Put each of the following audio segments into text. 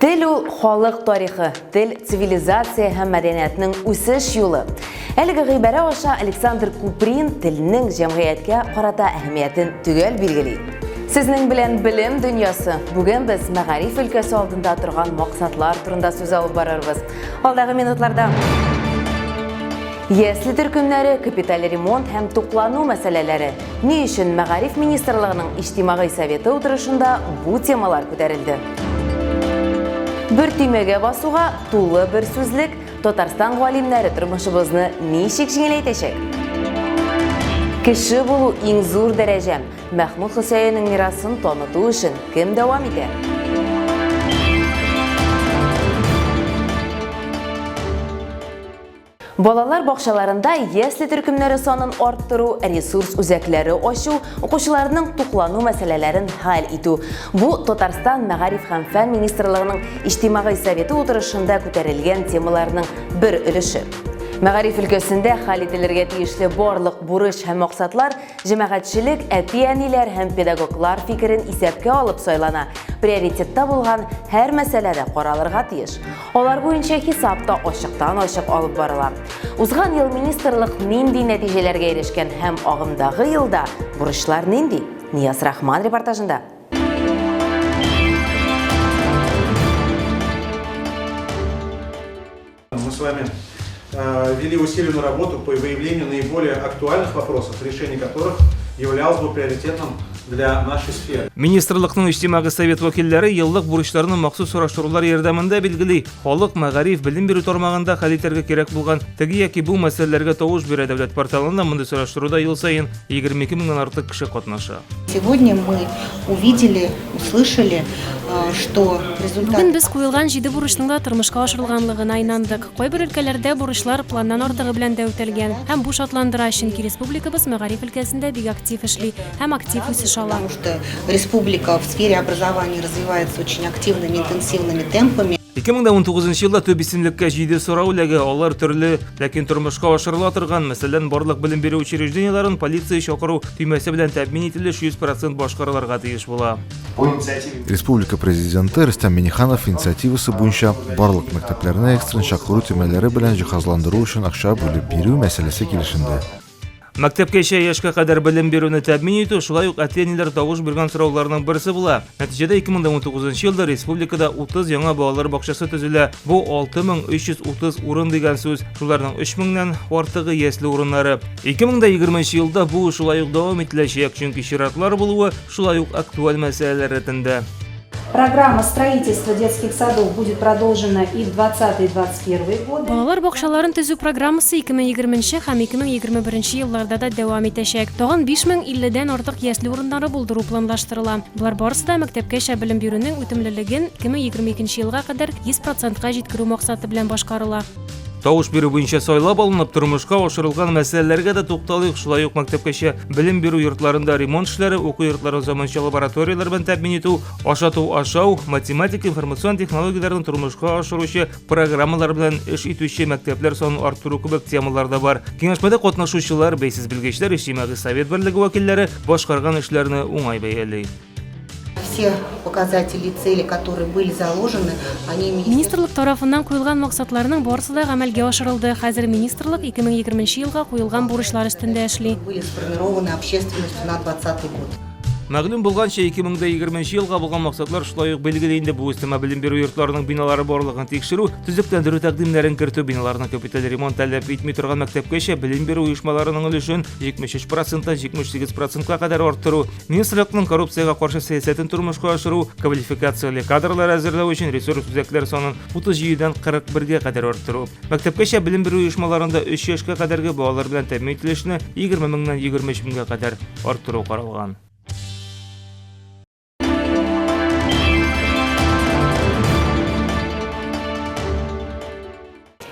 Тел ул халык тарихы, тел цивилизация һәм мәдәниятнең үсеш юлы. Әлеге гыйбарә аша Александр Куприн телнең җәмгыятькә карата әһәмиятен төгәл билгели. Сезнең белән белем дөньясы. Бүген без мәгариф өлкәсе алдында торган максатлар турында сүз алып барырбыз. Алдагы минутларда Ясле төркемнәре, капиталь ремонт һәм туклану мәсьәләләре. Ни өчен Мәгариф министрлыгының Иҗтимагый советы утырышында бу темалар күтәрелде? Бер төймәгә басуга тулы бер сүзлек Татарстан галимнәре тормышыбызны ничек җиңеләйтәчәк? Кеше булу иң зур дәрәҗә. Мәхмүт Хөсәеннең мирасын таныту эшен кем дәвам итә? Балалар бакчаларында ясле төркемнәре санын арттыру, ресурс үзәкләре ачу, укучыларның туклану мәсьәләләрен хәл итү. Бу Татарстан Мәгариф һәм фән министрлыгының Иҗтимагый советы утырышында күтәрелгән темаларның бер өлеше. Мәгариф өлкәсендә хәл ителергә тиешле барлык бурыч һәм максатлар Җәмәгатьчелек, әти-әниләр һәм педагоглар фикерен исәпкә алып сайлана. Приоритетта булган һәр мәсьәлә дә каралырга тиеш. Алар буенча хисап та ачыктан-ачык алып барыла. Узган ел министрлык нинди нәтиҗәләргә ирешкән һәм агымдагы елда бурычлар нинди? Нияз Рахман репортажында. Мы с вами э, вели усиленную работу по выявлению наиболее актуальных вопросов, решение которых являлось бы приоритетом для нашей сферы. Министрлыкның иҗтимагый совет вәкилләре еллык бурычларны махсус сораштырулар ярдәмендә билгели. Халык мәгариф, белем бирү тармагында хәл итәргә кирәк булган теге яки бу мәсьәләләргә тавыш бирә. Дәүләт порталында мондый сораштыруда ел саен 22 меңнән артык кеше катнаша. Сегодня мы увидели, услышали, э, что результат... Бүген без куелган җиде бурычның да тормышка ашырылганлыгына инандык. Кайбер өлкәләрдә бурычлар планнан артыгы белән дә үтәлгән. Һәм бу шатландыра, чөнки республикабыз мәгариф өлкәсендә бик актив эшли һәм актив үсеш ала. Потому что республика в сфере образования развивается очень активными, интенсивными темпами. 2019 елда төп исемлеккә җиде сорау эләгә, алар төрле, ләкин тормышка ашырыла торган, мәсәлән, барлык белем бирү учреждениеләрен полиция чакыру төймәсе белән тәэмин ителеш 100% башкарылырга тиеш була. Республика Президенты Рөстәм Миңнеханов инициативасы буенча барлык мәктәпләрне экстрен чакыру төймәләре белән җиһазландыру өчен акча бүлеп бирү мәсьәләсе килешенде. Мәктәпкәчә яшькә кадәр белем бирүне тәэмин итү шулай ук әти-әниләр тавыш биргән сорауларның берсе була. Нәтиҗәдә 2019 елда республикада 30 яңа балалар бакчасы төзелә. Бу 6330 урын дигән сүз. Шуларның 3000-нән артыгы ясле урыннары. 2020 елда бу шулай ук дәвам ителәчәк, чөнки чиратлар булуы шулай ук актуаль мәсьәләләр рәтендә. Программа строительства детских садов будет продолжена и в 2020-2021 годы. Балалар бакчаларын төзү программасы 2020 һәм 2021 елларда да дәвам итәчәк. Тагын 5050 дән артык ясле урыннары булдыру планлаштырыла. Болар барысы да мәктәпкәчә белем бирүнең үтемлелеген 2022 елга кадәр 100 процентка җиткерү максаты белән башкарыла. Тавыш бирү буенча сайлап алынып, тормышка ашырылган мәсьәләләргә дә тукталыйк. Шулай ук мәктәпкәчә белем бирү йортларында ремонт эшләре, уку йортларын заманча лабораторияләр белән тәэмин итү, ашату, ашау, математика, информацион технологияләрне тормышка ашыручы программалар белән эш итүче мәктәпләр санын арттыру кебек темалар да бар. Киңәшмәдә катнашучылар, бәйсез белгечләр, иҗтимагый совет берлеге вәкилләре башкарган эшләрне уңай бәяли. Все показатели цели, которые были заложены, они Министрлык тарафыннан куелган максатларның барысы да гамәлгә ашырылды. Хәзер министрлык 2020 елга куелган бурычлар өстендә эшли. Были сформированы общественностью на 2020 год. Мәгълүм булганча, 2020 елга булган максатлар шулай ук билгеле инде. Бу өстәмә белем бирү йортларының биналары барлыгын тикшерү, төзекләндерү тәкъдимнәрен кертү, биналарны капиталь ремонт таләп итми торган мәктәпкәчә белем бирү оешмаларының өлешен 73 проценттан 78 процентка кадәр арттыру, Министрлыкның коррупциягә каршы сәясәтен тормышка ашыру, квалификацияле кадрлар әзерләү өчен ресурс үзәкләр санын 37-дән 41-гә кадәр арттыру. Мәктәпкәчә белем бирү оешмаларында 3 яшькә кадәрге балалар белән тәэмин ителешне 20 меңнән 23 меңгә кадәр арттыру каралган.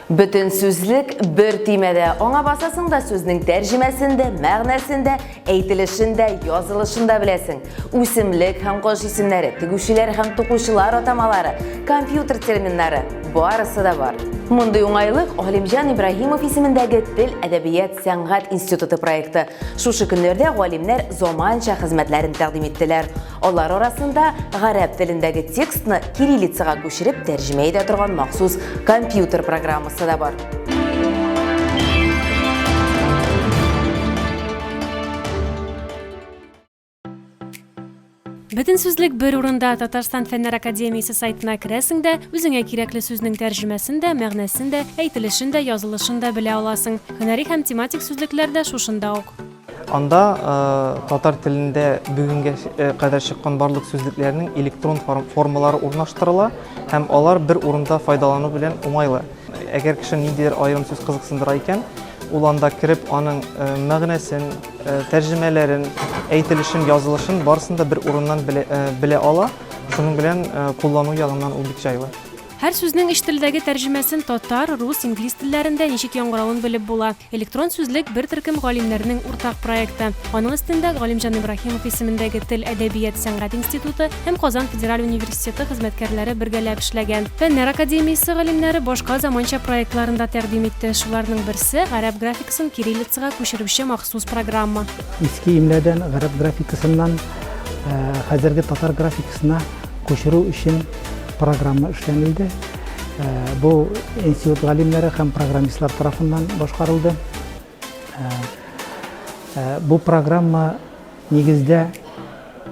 Бөтен сүзлек бер төймәдә. Аңа басасың да сүзнең тәрҗемәсен дә, мәгънәсен дә, әйтелешен дә, язылышын да беләсең. Үсемлек һәм кош исемнәре, тегүчеләр һәм тукучылар атамалары, компьютер терминнары. барысы да бар. Мондый уңайлык Галимҗан Ибраһимов исемендәге Тел, әдәбият, сәнгать институты проекты. Шушы көннәрдә галимнәр заманча хезмәтләрен тәкъдим иттеләр. Алар арасында гарәп телендәге текстны кириллицага күчереп тәрҗемә итә торган махсус компьютер программасы да бар. Бөтен сүзлек бер урында Татарстан Фәннәр академиясе сайтына керәсең дә, үзеңә кирәкле сүзнең тәрҗемәсен дә, мәгънәсен дә, әйтелешен дә, язылышын да белә аласың. Һөнәри һәм тематик сүзлекләр дә шушында ук. Анда татар телендә бүгенгә кадәр чыккан барлык сүзлекләрнең электрон формалары урнаштырыла һәм алар бер урында файдалану белән уңайлы. Әгәр кеше ниндидер аерым сүз кызыксындыра икән, ул анда кереп аның мәгънәсен, тәрҗемәләрен, әйтелешен, язылышын барысын да бер урыннан белә ала. Шуның белән куллану ягыннан ул бик җайлы. Һәр сүзнең өч телдәге тәрҗемәсен татар, рус, инглиз телләрендә ничек яңгыравын белеп була. Электрон сүзлек бер төркем галимнәрнең уртак проекты. Аның өстендә Галимҗан Ибраһимов исемендәге Тел, әдәбият, сәнгать институты һәм Казан федераль университеты хезмәткәрләре бергәләп эшләгән. Фәннәр академиясе галимнәре башка заманча проектларын да тәкъдим итте. Шуларның берсе, гарәп графикасын кириллицага күчерүче махсус программа. Иске имләдән, гарәп графикасыннан хәзерге татар графикасына күчерү өчен программа эшләнелде. Бу институт галимнәре һәм программистлар тарафыннан башкарылды. Бу программа нигездә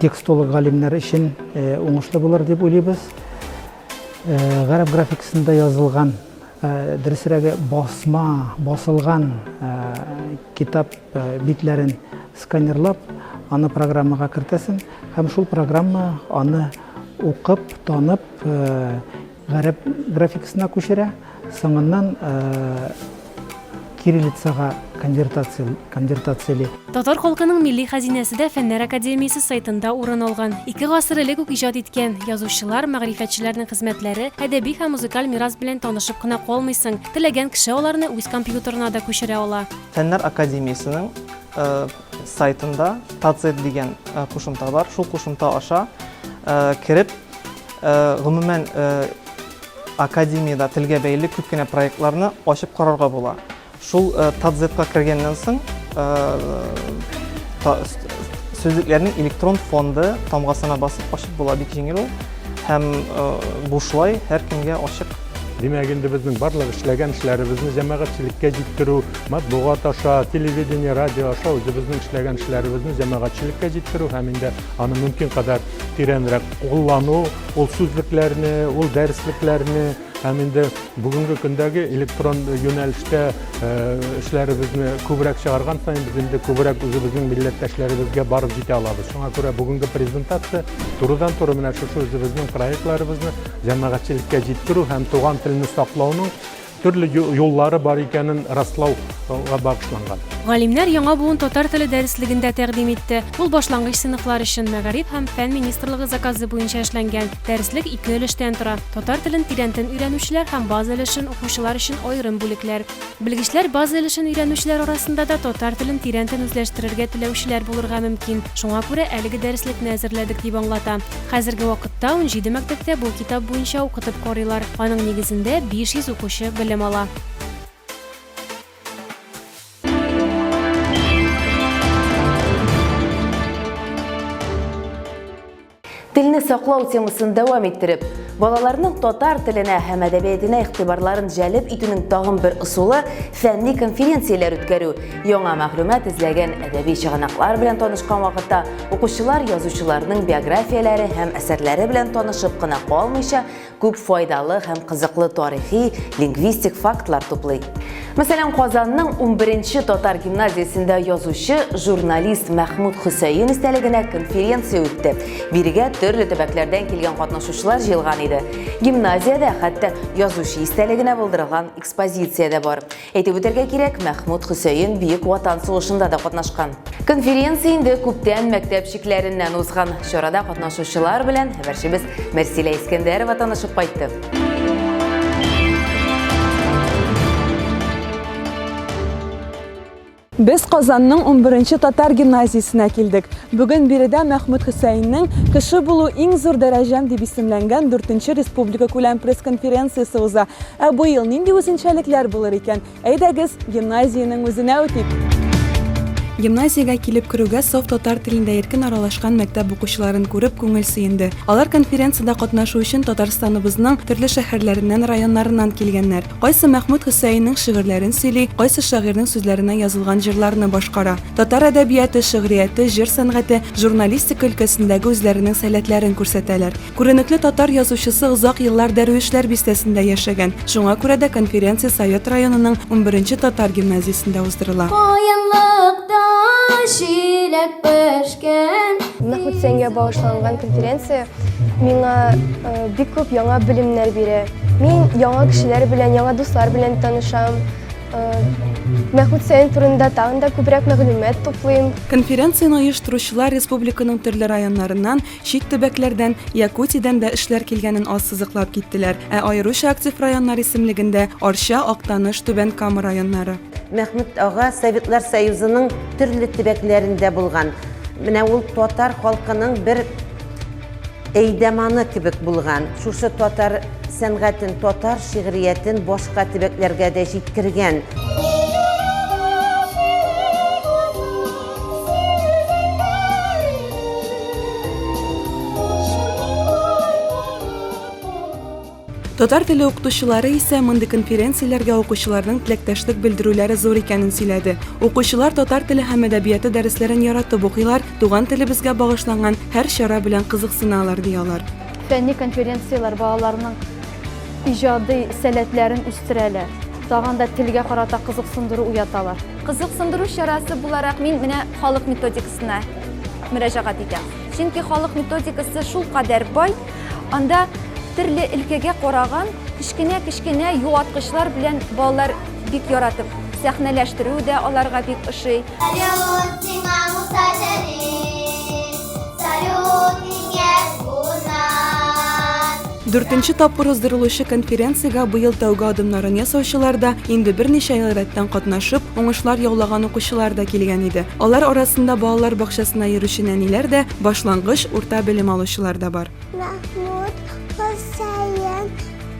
текстолог галимнәр өчен уңышлы булыр дип уйлыйбыз. Гарәп графикасында язылган, дөресрәге басма, басылган китап битләрен сканерлап, аны программага кертәсең һәм шул программа аны укып, танып, гарәп графикасына күчерә, соңыннан кириллицага конвертацияли. Татар халкының милли хәзинәсе дә Фәннәр академиясе сайтында урын алган. Ике гасыр элек үк иҗат иткән язучылар, мәгърифәтчеләрнең хезмәтләре, әдәби һәм музыкаль мирас белән танышып кына калмыйсың, теләгән кеше аларны үз компьютерына да күчерә ала. Фәннәр академиясенең сайтында Тацет дигән кушымта бар. Шул кушымта аша кереп, гомумән, академиядә телгә бәйле күп кенә проектларны ачып карарга була. Шул Татзетка кергәннән соң сүзлекләрнең электрон фонды тамгасына басып ачып була, бик җиңел ул. Һәм бушлай һәркемгә ачык. Димәк, инде безнең барлык эшләгән эшләребезне җәмәгатьчелеккә җиткерү, матбугат аша, телевидение, радио аша үзебезнең эшләгән эшләребезне җәмәгатьчелеккә җиткерү һәм инде аны мөмкин кадәр тирәнрәк куллану, ул сүзлекләрне, ул дәреслекләрне һәм инде бүгенге көндәге электрон юнәлештә эшләребезне күбрәк чыгарган саен без инде күбрәк үзебезнең милләттәшләребезгә барып җитә алабыз. Шуңа күрә бүгенге презентация турыдан-туры менә шушы үзебезнең проектларыбызны җәмәгатьчелеккә җиткерү һәм туган телне саклауның төрле юллары бар икәнен раслауга багышланган. Галимнәр яңа буын татар теле дәреслеген дә тәкъдим итте. Ул башлангыч сыйныфлар өчен Мәгариф һәм фән министрлыгы заказы буенча эшләнгән. Дәреслек ике өлештән тора, татар телен тирәнтен өйрәнүчеләр һәм база өлешен укучылар өчен аерым бүлекләр. Белгечләр база өлешен өйрәнүчеләр арасында да татар телен тирәнтен үзләштерергә теләүчеләр булырга мөмкин, шуңа күрә әлеге дәреслекне әзерләдек, дип аңлата. Хәзерге вакытта 17 мәктәптә бу китап буенча укытып карыйлар, аның нигезендә 500 укучы белем ала. Телне саклау темасын дәвам иттереп, балаларның татар теленә һәм әдәбиятына игътибарларын җәлеп итүнең тагын бер ысулы фәнни конференцияләр үткәрү. Яңа мәгълүмат эзләгән әдәби чыганаклар белән танышкан вакытта укучылар язучыларның биографияләре һәм әсәрләре белән танышып кына калмыйча, күп файдалы һәм кызыклы тарихи, лингвистик фактлар туплый. Мәсәлән, Казанның 11 татар гимназиясендә язучы, журналист Мәхмүд Хөсәен истәлегенә конференция үтте. Бирегә төрле төбәкләрдән килгән катнашучылар җыелган иде. Гимназиядә хәтта язучы истәлегенә булдырылган экспозиция дә бар. Әйтеп үтәргә кирәк, Мәхмүд Хөсәен Бөек Ватан сугышында да катнашкан. Конференция инде күптән мәктәп чикләреннән узган. Чарада катнашучылар белән хәбәрчебез Мәрсилә Искәндәрова танышып кайтты. Без Казанның унберенче татар гимназиясенә килдек. Бүген биредә Мәхмүт Хөсәеннең Кеше булу иң зур дәрәҗәм дип исемләнгән дүртенче республикакүләм пресс-конференциясе уза. Ә быел нинди үзенчәлекләр булыр икән? Әйдәгез, гимназиянең үзенә үтик. Гимназиягә килеп керүгә саф татар телендә иркен аралашкан мәктәп укучыларын күреп күңел сөенде. Алар конференциядә катнашу өчен Татарстаныбызның төрле шәһәрләреннән, районнарыннан килгәннәр. Кайсы Мәхмүт Хөсәеннең шигырьләрен сөйли, кайсы шагыйрьнең сүзләренә язылган җырларны башкара. Татар әдәбияты, шигърияте, җыр сәнгате, журналистика өлкәсендәге үзләренең сәләтләрен күрсәтәләр. Күренекле татар язучысы озак еллар Дәрвишләр бистәсендә яшәгән, шуңа күрә дә конференция Совет районының унберенче татар гимназиясендә уздырыла. Каенлыкта җиләк пешкән. Мәхмүт Хөсәенгә багышланган конференция миңа бик күп яңа белемнәр бирә. Мин яңа кешеләр белән, яңа дуслар белән танышам. Мәхмүт Хөсәен турында тагын да күбрәк мәгълүмат туплыйм. Конференцияне оештыручылар республиканың төрле районнарыннан, чит төбәкләрдән, Якутиядән дә эшләр килгәнен ассызыклап киттеләр. Ә аеруча актив районнар исемлегендә, Арча, Актаныш, Түбән Кама районнары. Мәхмүт ага Советлар Союзының төрле төбәкләрендә булган. Менә ул татар халкының бер әйдәманы кебек булган. Шушы татар сәнгатен, татар шигъриятен башка төбәкләргә дә җиткергән. Татар теле укытучылары исә мондый конференцияләргә укучыларның теләктәшлек белдерүләре зур икәнен сөйләде. Укучылар татар теле һәм әдәбияты дәресләрен яратып укыйлар, туган телебезгә багышланган һәр чара белән кызыксыналар, ди алар. Фәнни конференцияләр балаларның иҗади сәләтләрен үстерәләр, тагын да телгә карата кызыксындыру уяталар. Кызыксындыру чарасы буларак мин менә халык методикасына мөрәҗәгать итәм. Чөнки халык методикасы шулкадәр бай, анда төрле өлкәгә караган кечкенә-кечкенә юаткычлар белән балалар бик яратып, сәхнәләштерү дә аларга бик ошый. Салют сиңа, Муса Җәлил, салют миңа кунак. Дүртенче тапкыр уздырылучы конференциягә быел тәүге адымнарын ясаучылар да, инде берничә ел рәттән катнашып, уңышлар яулаган укучылар да килгән иде. Алар арасында балалар бакчасына йөрүче нәниләр дә, башлангыч, урта белем алучылар да бар. Мәхмүт Хөсәен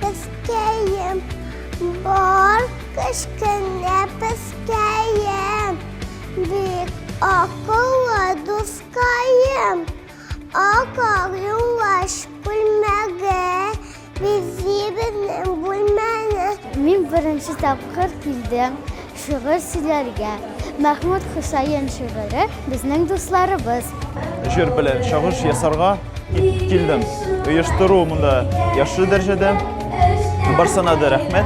пескәем, бар кечкенә пескәем, бик акыллы дускаем. Ак юлаш күлмәге бизи безнең бүлмәне. Мин беренче тапкыр килдем шигырь сөйләргә. Мәхмүт Хөсәен шигыре безнең дусларыбыз. Җыр белән чагыш ясарга килдем. Оештыру монда яхшы дәрәҗәдә. Барсына да рәхмәт.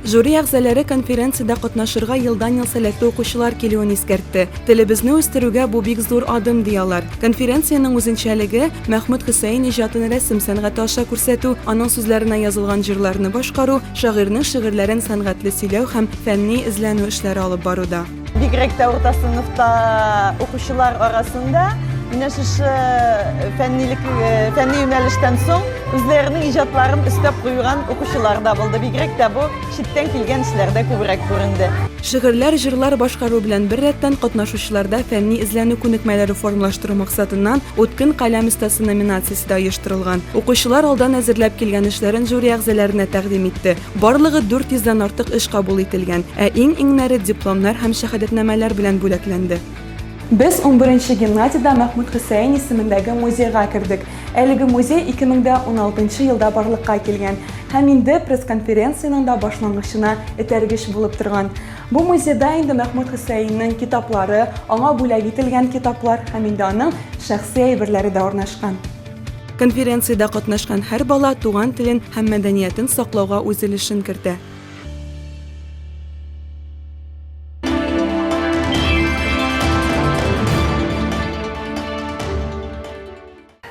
Жюри әгъзалары конференциядә катнашырга елдан-ел сәләтле укучылар килүен искәртте. Телебезне үстерүгә бу бик зур адым, ди алар. Конференциянең үзенчәлеге, Мәхмүт Хөсәен иҗатын рәсем сәнгате аша күрсәтү, аның сүзләренә язылган җырларны башкару, шагыйрьнең шигырьләрен сәнгатьле сөйләү һәм фәнни эзләнү эшләре алып баруда. Бигрәк тә урта сыйныфта укучылар арасында менә шушы фәннилек, фәнни юнәлештән соң үзләренең иҗатларын өстәп куйган укучылар да булды. Бигрәк тә бу читтән килгән эшләрдә күбрәк күренде. Шигырьләр, җырлар башкару белән беррәттән катнашучыларда фәнни эзләнү күнекмәләре формалаштыру максатыннан Үткен каләм остасы номинациясе дә оештырылган. Укучылар алдан әзерләп килгән эшләрен жюри әгъзаларына тәкъдим итте. Барлыгы 400 дән артык эш кабул ителгән, ә иң-иңнәре дипломнар һәм шәһадәтнамәләр белән бүләкләнде. Без унберенче гимназиядә Мәхмүт Хөсәен исемендәге музейга кердек. Әлеге музей 2016 елда барлыкка килгән һәм инде пресс-конференциянең дә башлангычына этәргеч булып торган. Бу музейда инде Мәхмүт Хөсәеннең китаплары, аңа бүләк ителгән китаплар һәм инде аның шәхси әйберләре дә урнашкан. Конференциядә катнашкан һәр бала туган телен һәм мәдәниятен саклауга үз өлешен кертә.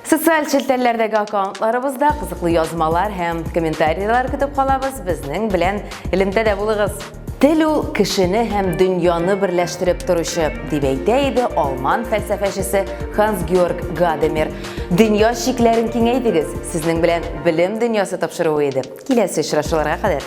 Социаль челтәрләрдәге аккаунтларыбызда кызыклы язмалар һәм комментарийлар көтеп калабыз. Безнең белән элемтәдә булыгыз. Тел ул кешене һәм дөньяны берләштереп торучы, дип әйтә иде алман фәлсәфәчесе Ханс Георг Гадамер. Дөнья чикләрен киңәйтегез. Сезнең белән Белем дөньясы тапшыруы иде. Киләсе очрашуларга кадәр.